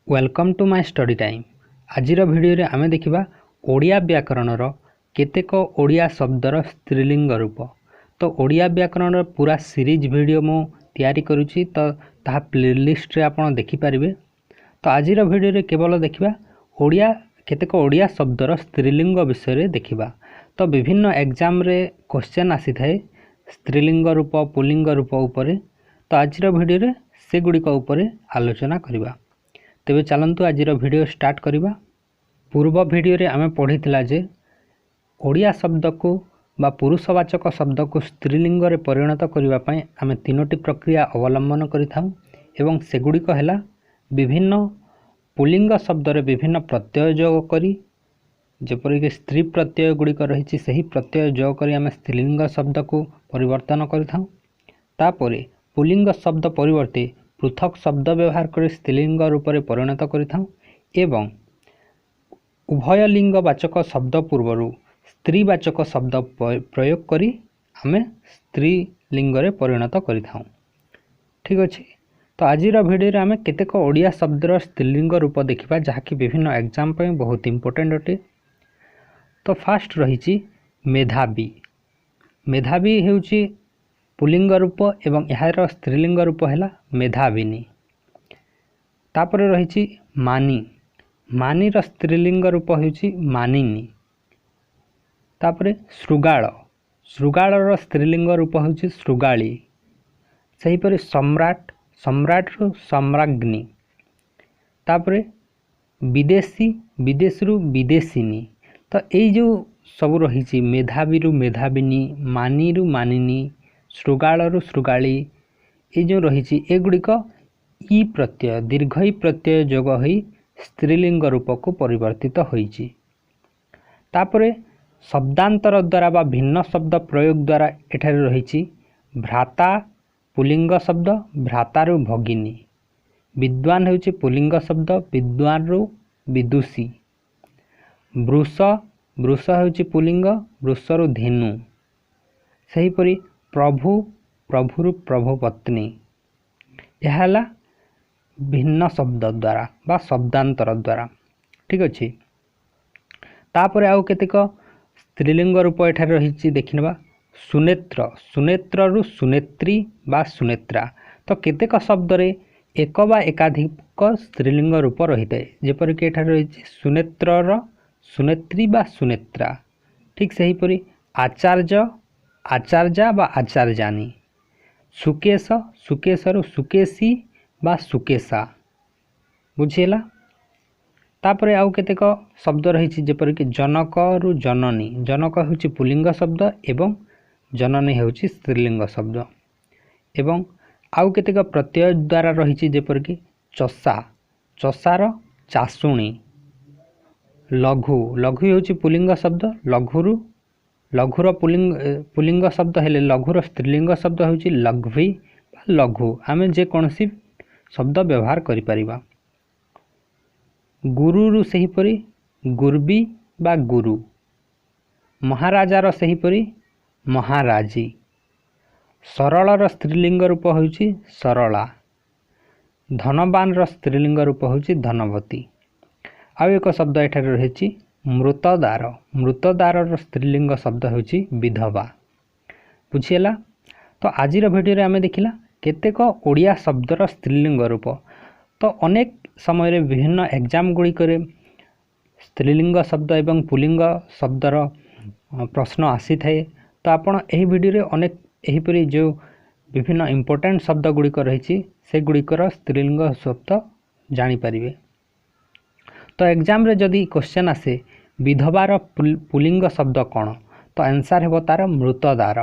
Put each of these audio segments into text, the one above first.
Welcome to my study time. ଆଜିର ଭିଡ଼ିଓରେ ଆମେ ଦେଖିବା ଓଡ଼ିଆ ବ୍ୟାକରଣର କେତେକ ଓଡ଼ିଆ ଶବ୍ଦର ସ୍ତ୍ରୀଲିଙ୍ଗ ରୂପ। ତ ଓଡ଼ିଆ ବ୍ୟାକରଣର ପୁରା ସିରିଜ୍ ଭିଡ଼ିଓ ମୁଁ ତିଆରି କରୁଛି, ତ ତାହା ପ୍ଲେଲିଷ୍ଟରେ ଆପଣ ଦେଖିପାରିବେ। ତ ଆଜିର ଭିଡ଼ିଓରେ କେବଳ ଦେଖିବା ଓଡ଼ିଆ କେତେକ ଓଡ଼ିଆ ଶବ୍ଦର ସ୍ତ୍ରୀଲିଙ୍ଗ ବିଷୟରେ ଦେଖିବା। ତ ବିଭିନ୍ନ ଏକ୍ଜାମ୍ରେ କ୍ୱେଶ୍ଚନ୍ ଆସିଥାଏ ସ୍ତ୍ରୀଲିଙ୍ଗ ରୂପ, ପୁଲ୍ଲିଙ୍ଗ ରୂପ ଉପରେ। ତ ଆଜିର ଭିଡ଼ିଓରେ ସେଗୁଡ଼ିକ ଉପରେ ଆଲୋଚନା କରିବା। ତେବେ ଚାଲନ୍ତୁ ଆଜିର ଭିଡ଼ିଓ ଷ୍ଟାର୍ଟ କରିବା। ପୂର୍ବ ଭିଡ଼ିଓରେ ଆମେ ପଢ଼ିଥିଲା ଯେ ଓଡ଼ିଆ ଶବ୍ଦକୁ ବା ପୁରୁଷବାଚକ ଶବ୍ଦକୁ ସ୍ତ୍ରୀଲିଙ୍ଗରେ ପରିଣତ କରିବା ପାଇଁ ଆମେ ତିନୋଟି ପ୍ରକ୍ରିୟା ଅବଲମ୍ବନ କରିଥାଉ, ଏବଂ ସେଗୁଡ଼ିକ ହେଲା ବିଭିନ୍ନ ପୁଲ୍ଲିଙ୍ଗ ଶବ୍ଦରେ ବିଭିନ୍ନ ପ୍ରତ୍ୟୟ ଯୋଗ କରି, ଯେପରିକି ସ୍ତ୍ରୀ ପ୍ରତ୍ୟୟ ଗୁଡ଼ିକ ରହିଛି, ସେହି ପ୍ରତ୍ୟୟ ଯୋଗ କରି ଆମେ ସ୍ତ୍ରୀଲିଙ୍ଗ ଶବ୍ଦକୁ ପରିବର୍ତ୍ତନ କରିଥାଉ। ତାପରେ ପୁଲ୍ଲିଙ୍ଗ ଶବ୍ଦ ପରିବର୍ତ୍ତେ ପୃଥକ ଶବ୍ଦ ବ୍ୟବହାର କରି ସ୍ତ୍ରୀଲିଙ୍ଗ ରୂପରେ ପରିଣତ କରିଥାଉ, ଏବଂ ଉଭୟ ଲିଙ୍ଗବାଚକ ଶବ୍ଦ ପୂର୍ବରୁ ସ୍ତ୍ରୀବାଚକ ଶବ୍ଦ ପ୍ରୟୋଗ କରି ଆମେ ସ୍ତ୍ରୀଲିଙ୍ଗରେ ପରିଣତ କରିଥାଉ। ଠିକ୍ ଅଛି, ତ ଆଜିର ଭିଡ଼ିଓରେ ଆମେ କେତେକ ଓଡ଼ିଆ ଶବ୍ଦର ସ୍ତ୍ରୀଲିଙ୍ଗ ରୂପ ଦେଖିବା, ଯାହାକି ବିଭିନ୍ନ ଏକ୍ଜାମ୍ ପାଇଁ ବହୁତ ଇମ୍ପୋର୍ଟାଣ୍ଟ ଅଟେ। ତ ଫାଷ୍ଟ ରହିଛି ମେଧାବୀ। ମେଧାବୀ ହେଉଛି ପୁଲ୍ଲିଙ୍ଗ ରୂପ ଏବଂ ଏହାର ସ୍ତ୍ରୀଲିଙ୍ଗ ରୂପ ହେଲା ମେଧାବିନୀ। ତାପରେ ରହିଛି ମାନି। ମାନିର ସ୍ତ୍ରୀଲିଙ୍ଗ ରୂପ ହେଉଛି ମାନିନୀ। ତାପରେ ଶୃଗାଳ। ଶୃଗାଳର ସ୍ତ୍ରୀଲିଙ୍ଗ ରୂପ ହେଉଛି ଶୃଗାଳୀ। ସେହିପରି ସମ୍ରାଟ, ସମ୍ରାଟରୁ ସମ୍ରାଜ୍ଞୀ। ତାପରେ ବିଦେଶୀ, ବିଦେଶରୁ ବିଦେଶିନୀ। ତ ଏଇ ଯେଉଁ ସବୁ ରହିଛି, ମେଧାବୀରୁ ମେଧାବିନୀ, ମାନିରୁ ମାନିନୀ, ଶୃଗାଳରୁ ଶୃଗାଳୀ, ଏଇ ଯେଉଁ ରହିଛି ଏଗୁଡ଼ିକ ଇ ପ୍ରତ୍ୟୟ, ଦୀର୍ଘ ଇ ପ୍ରତ୍ୟୟ ଯୋଗ ହୋଇ ସ୍ତ୍ରୀଲିଙ୍ଗ ରୂପକୁ ପରିବର୍ତ୍ତିତ ହୋଇଛି। ତାପରେ ଶବ୍ଦାନ୍ତର ଦ୍ୱାରା ବା ଭିନ୍ନ ଶବ୍ଦ ପ୍ରୟୋଗ ଦ୍ୱାରା ଏଠାରେ ରହିଛି ଭ୍ରାତା ପୁଲ୍ଲିଙ୍ଗ ଶବ୍ଦ, ଭ୍ରାତାରୁ ଭଗିନୀ। ବିଦ୍ୱାନ ହେଉଛି ପୁଲ୍ଲିଙ୍ଗ ଶବ୍ଦ, ବିଦ୍ୱାନରୁ ବିଦୁଷୀ। ବୃଷ, ବୃଷ ହେଉଛି ପୁଲ୍ଲିଙ୍ଗ, ବୃଷରୁ ଧେନୁ। ସେହିପରି ପ୍ରଭୁ, ପ୍ରଭୁରୁ ପ୍ରଭୁପତ୍ନୀ। ଏହା ହେଲା ଭିନ୍ନ ଶବ୍ଦ ଦ୍ୱାରା ବା ଶବ୍ଦାନ୍ତର ଦ୍ୱାରା। ଠିକ୍ ଅଛି, ତାପରେ ଆଉ କେତେକ ସ୍ତ୍ରୀଲିଙ୍ଗ ରୂପ ଏଠାରେ ରହିଛି ଦେଖିନେବା। ସୁନେତ୍ର, ସୁନେତ୍ରରୁ ସୁନେତ୍ରୀ ବା ସୁନେତ୍ରା। ତ କେତେକ ଶବ୍ଦରେ ଏକ ବା ଏକାଧିକ ସ୍ତ୍ରୀଲିଙ୍ଗ ରୂପ ରହିଥାଏ, ଯେପରିକି ଏଠାରେ ରହିଛି ସୁନେତ୍ରର ସୁନେତ୍ରୀ ବା ସୁନେତ୍ରା। ଠିକ୍ ସେହିପରି ଆଚାର୍ଯ୍ୟ, ଆଚାର୍ଯ୍ୟା ବା ଆଚାର୍ଯ୍ୟାନୀ। ସୁକେଶ, ସୁକେଶରୁ ସୁକେଶୀ ବା ସୁକେଶା। ବୁଝିହେଲା? ତାପରେ ଆଉ କେତେକ ଶବ୍ଦ ରହିଛି, ଯେପରିକି ଜନକରୁ ଜନନୀ। ଜନକ ହେଉଛି ପୁଲ୍ଲିଙ୍ଗ ଶବ୍ଦ ଏବଂ ଜନନୀ ହେଉଛି ସ୍ତ୍ରୀଲିଙ୍ଗ ଶବ୍ଦ। ଏବଂ ଆଉ କେତେକ ପ୍ରତ୍ୟୟ ଦ୍ୱାରା ରହିଛି, ଯେପରିକି ଚଷା, ଚଷାର ଚାଷୁଣୀ। ଲଘୁ, ଲଘୁ ହେଉଛି ପୁଲ୍ଲିଙ୍ଗ ଶବ୍ଦ, ଲଘୁରୁ ଲଘୁର ପୁଲ୍ଲିଙ୍ଗ ଶବ୍ଦ ହେଲେ ଲଘୁର ସ୍ତ୍ରୀଲିଙ୍ଗ ଶବ୍ଦ ହେଉଛି ଲଘ୍ବୀ ବା ଲଘୁ। ଆମେ ଯେକୌଣସି ଶବ୍ଦ ବ୍ୟବହାର କରିପାରିବା। ଗୁରୁରୁ ସେହିପରି ଗୁର୍ବି ବା ଗୁରୁ। ମହାରାଜାର ସେହିପରି ମହାରାଜୀ। ସରଳର ସ୍ତ୍ରୀଲିଙ୍ଗ ରୂପ ହେଉଛି ସରଳା। ଧନବାନର ସ୍ତ୍ରୀଲିଙ୍ଗ ରୂପ ହେଉଛି ଧନବତୀ। ଆଉ ଏକ ଶବ୍ଦ ଏଠାରେ ରହିଛି ମୃତଦାର। ମୃତଦାରର ସ୍ତ୍ରୀଲିଙ୍ଗ ଶବ୍ଦ ହେଉଛି ବିଧବା। ବୁଝିହେଲା? ତ ଆଜିର ଭିଡ଼ିଓରେ ଆମେ ଦେଖିଲା କେତେକ ଓଡ଼ିଆ ଶବ୍ଦର ସ୍ତ୍ରୀଲିଙ୍ଗ ରୂପ। ତ ଅନେକ ସମୟରେ ବିଭିନ୍ନ ଏକ୍ଜାମ୍ ଗୁଡ଼ିକରେ ସ୍ତ୍ରୀଲିଙ୍ଗ ଶବ୍ଦ ଏବଂ ପୁଲ୍ଲିଙ୍ଗ ଶବ୍ଦର ପ୍ରଶ୍ନ ଆସିଥାଏ। ତ ଆପଣ ଏହି ଭିଡ଼ିଓରେ ଅନେକ ଏହିପରି ଯେଉଁ ବିଭିନ୍ନ ଇମ୍ପୋର୍ଟାଣ୍ଟ ଶବ୍ଦ ଗୁଡ଼ିକ ରହିଛି ସେଗୁଡ଼ିକର ସ୍ତ୍ରୀଲିଙ୍ଗ ଶବ୍ଦ ଜାଣିପାରିବେ। ତ ଏକ୍ଜାମ୍ରେ ଯଦି କ୍ୱେଶ୍ଚନ୍ ଆସେ ବିଧବାର ପୁଲ୍ଲିଙ୍ଗ ଶବ୍ଦ କ'ଣ, ତ ଆନ୍ସର୍ ହେବ ତାର ମୃତଦାର।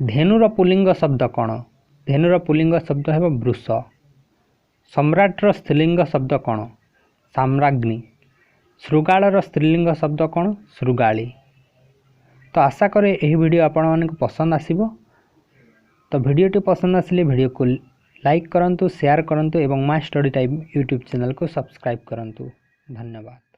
ଧେନୁର ପୁଲ୍ଲିଙ୍ଗ ଶବ୍ଦ କ'ଣ? ଧେନୁର ପୁଲ୍ଲିଙ୍ଗ ଶବ୍ଦ ହେବ ବୃଷ। ସମ୍ରାଟର ସ୍ତ୍ରୀଲିଙ୍ଗ ଶବ୍ଦ କ'ଣ? ସାମ୍ରାଜ୍ଞୀ। ଶୃଗାଳର ସ୍ତ୍ରୀଲିଙ୍ଗ ଶବ୍ଦ କ'ଣ? ଶୃଗାଳୀ। ତ ଆଶା କରେ ଏହି ଭିଡ଼ିଓ ଆପଣମାନଙ୍କୁ ପସନ୍ଦ ଆସିବ। ତ ଭିଡ଼ିଓଟି ପସନ୍ଦ ଆସିଲେ ଭିଡ଼ିଓକୁ ଲାଇକ୍ କରନ୍ତୁ, ସେୟାର କରନ୍ତୁ ଏବଂ ମାଇ ଷ୍ଟଡି ଟାଇମ୍ ୟୁଟ୍ୟୁବ୍ ଚ୍ୟାନେଲକୁ ସବସ୍କ୍ରାଇବ୍ କରନ୍ତୁ। ଧନ୍ୟବାଦ।